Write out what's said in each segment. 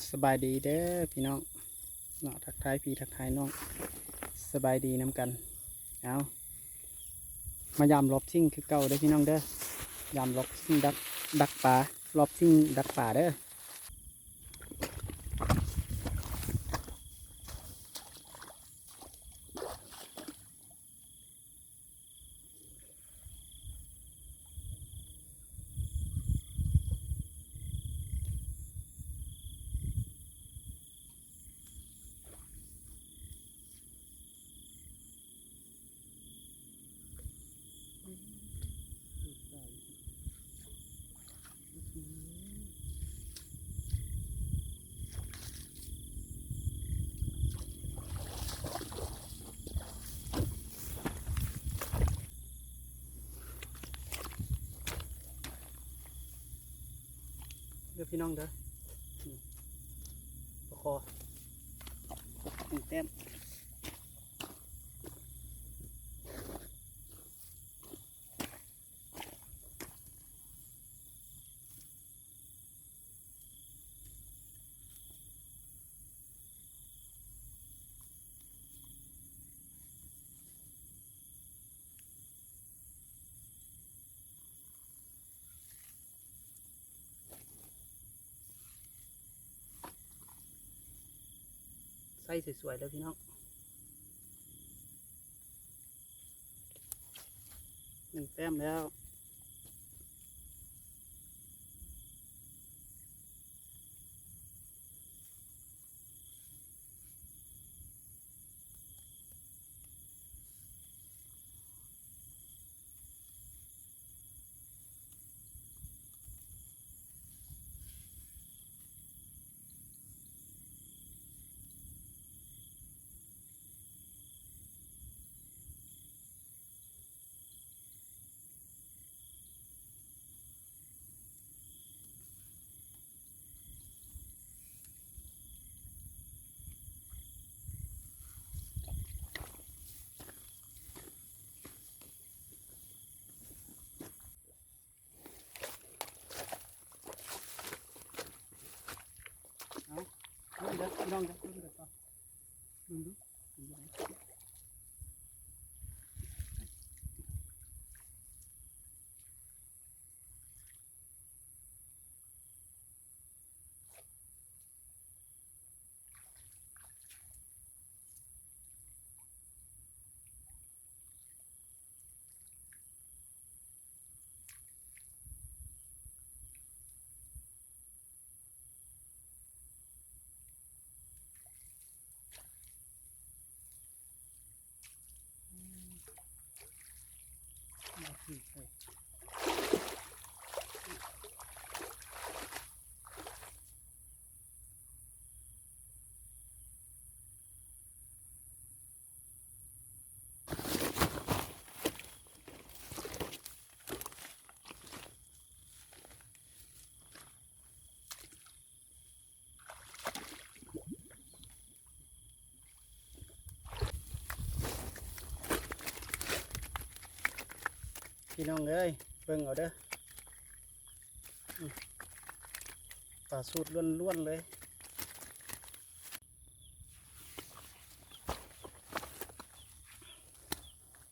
ສະບາຍດີເດີພີ່ນ້ອງເນາະ ທັກທາຍພີ່ທັກທາຍນ້ອງ ສະບາຍດີນຳກັນ. ເອົາ ມາຢາມລອບຊິງຄືເກົ່າເດີພີ່ນ້ອງເດີ ຢາມລອບຊິງດັກ ດັກປາ ລອບຊິງດັກປາເດີ. ເດີພີ່ນ້ອງເດີ ນີ້ປາຄໍໜຶ່ງແຕ້ມ. ໃສ່ສວຍໆເດີພີ່ນ້ອງ ໜຶ່ງແຕ້ມແລ້ວ. ເອົາ ເບິ່ງເດີພີ່ນ້ອງເດີ ເບິ່ງເດີ ເບິ່ງດູ ເປັນຈັ່ງໃດ. ພີ່ນ້ອງເອີຍ ເບິ່ງເອົາເດີ ອືມ ປາສູດລ້ວນໆເລີຍ.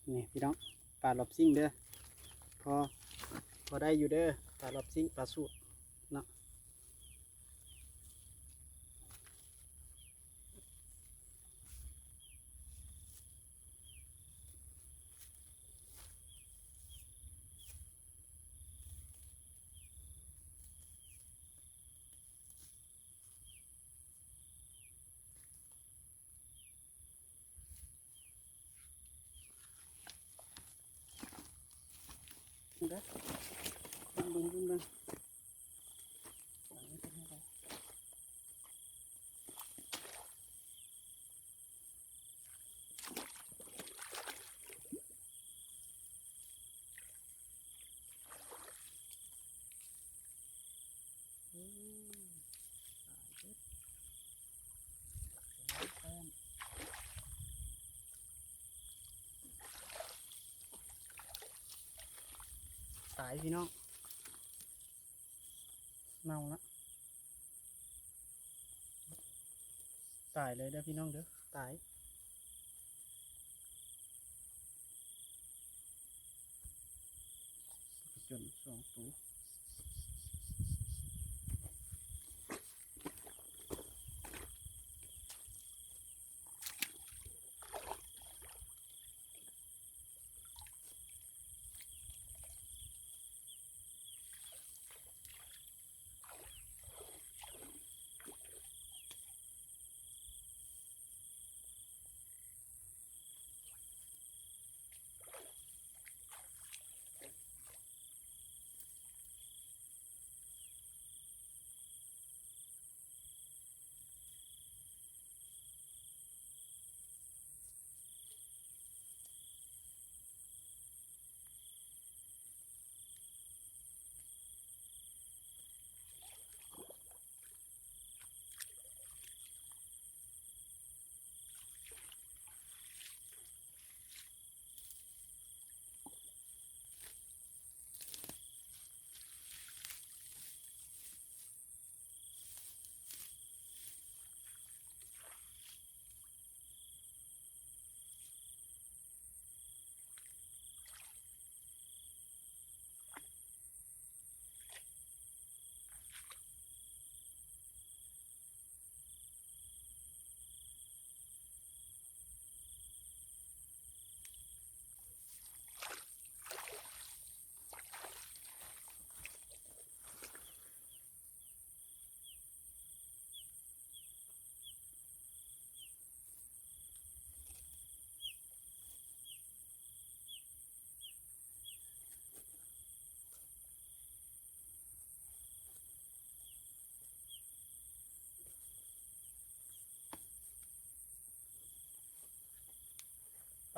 ນີ້ພີ່ນ້ອງ ປາລອບຊິງເດີ ພໍ ພໍໄດ້ຢູ່ເດີ ປາລອບຊິງ ປາສູດເນາະ. ເບິ່ງເດີ ເບິ່ງ ເບິ່ງ ເບິ່ງ ເບິ່ງ. ໂອ້ ຕາຍເບິດ ຫຼາຍແຕ້ມ ຕາຍພີ່ນ້ອງ ເນົ່າລະ. ຕາຍເລີຍເດີພີ່ນ້ອງເດີ ຕາຍ ປາກະຈົນສອງໂຕ.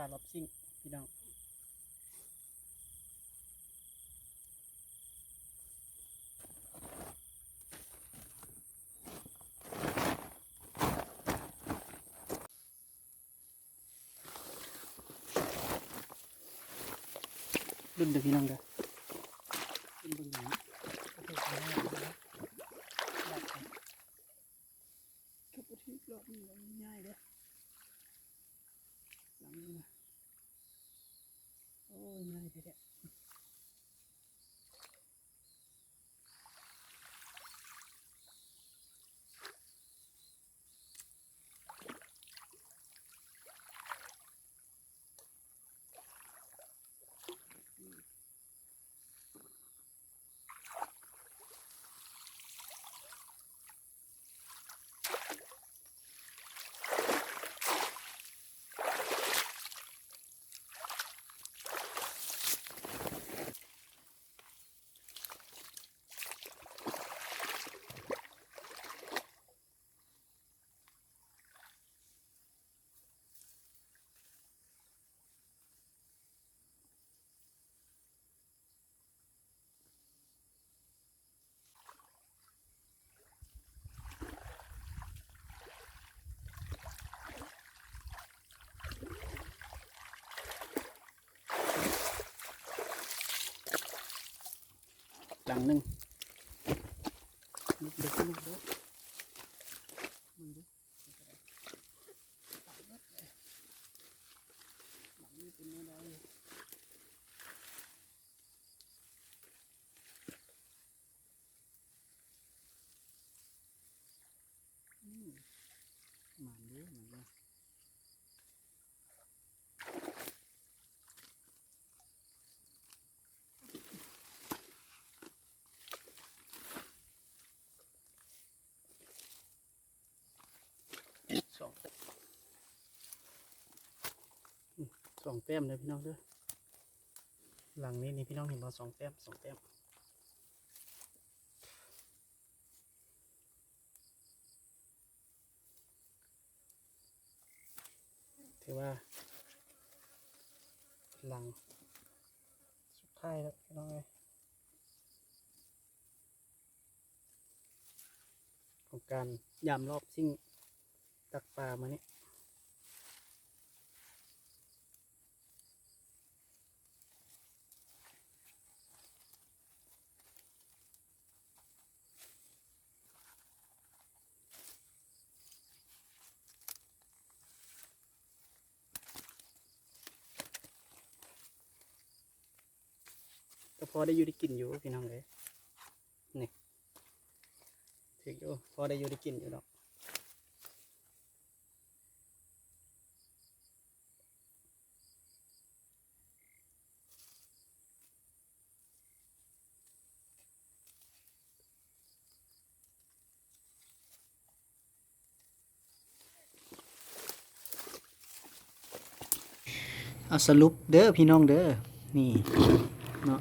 ປາລອບຊິງພີ່ນ້ອງ. ລຸ້ນເດີພີ່ນ້ອງເດີ ເບິ່ງເບິ່ງຫຍັງ ໂອ້ໂຫ ກັບບໍ່ຖືກລອບນີ້ ງ່າຍເດີ ຫຼັງນີ້ນະ ໂອ້ຍ ງ່າຍແທ້ໆ. ຫຼັງໜຶ່ງ ເດັກໆ ເບິ່ງເດີ ເບິ່ງເດີ ຫຼັງນີ້ເປັນແນວໃດ. ອືມ ໝານຢູ່ ໝານຢູ່ ສອງ ອືມ ສອງແຕ້ມເດີພີ່ນ້ອງເດີ ຫຼັງນີ້ນີ້ພີ່ນ້ອງເຫັນບໍ່ ສອງແຕ້ມ ສອງແຕ້ມ. ຖືວ່າຫຼັງສຸດທ້າຍແລ້ວພີ່ນ້ອງເອີຍ ຂອງການຢາມລອບຊິງຕັກປາມື້ນີ້. ເ ພໍໄດ້ຢູ່ໄດ້ກິນຢູ່ພີ່ນ້ອງເອີຍ ນີ້ ຖືກຢູ່ ພໍໄດ້ຢູ່ໄດ້ກິນຢູ່ດອກ. ເອົາ ສະຫຼຸບເດີພີ່ນ້ອງເດີ ນີ້ເນາະ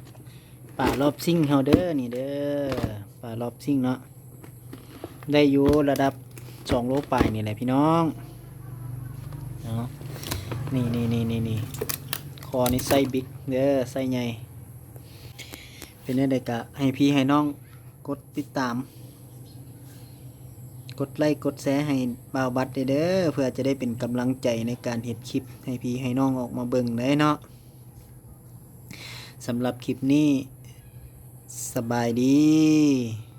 ປາລອບຊິງເຮົາເດີ ນີ້ເດີ ປາລອບຊິງເນາະ ໄດ້ຢູ່ລະດັບສອງໂລປາຍນີ້ແຫຼະພີ່ນ້ອງເນາະ. ນີ້ໆໆໆ ຄໍນີ້ໄຊບິກເດີ ໄຊໃຫຍ່. ເປັນແນວໃດກະໃຫ້ພີ່ໃຫ້ນ້ອງກົດຕິດຕາມ ກົດໄລ້ກົດແຊໃຫ້ບ່າວບັດແດ່ເດີ ເພື່ອຈະໄດ້ເປັນກຳລັງໃຈໃນການເຮັດຄລິບໃຫ້ພີ່ໃຫ້ນ້ອງອອກມາເບິ່ງໄດ້ເນາະ. ສຳລັບຄລິບນີ້ ສະບາຍດີ.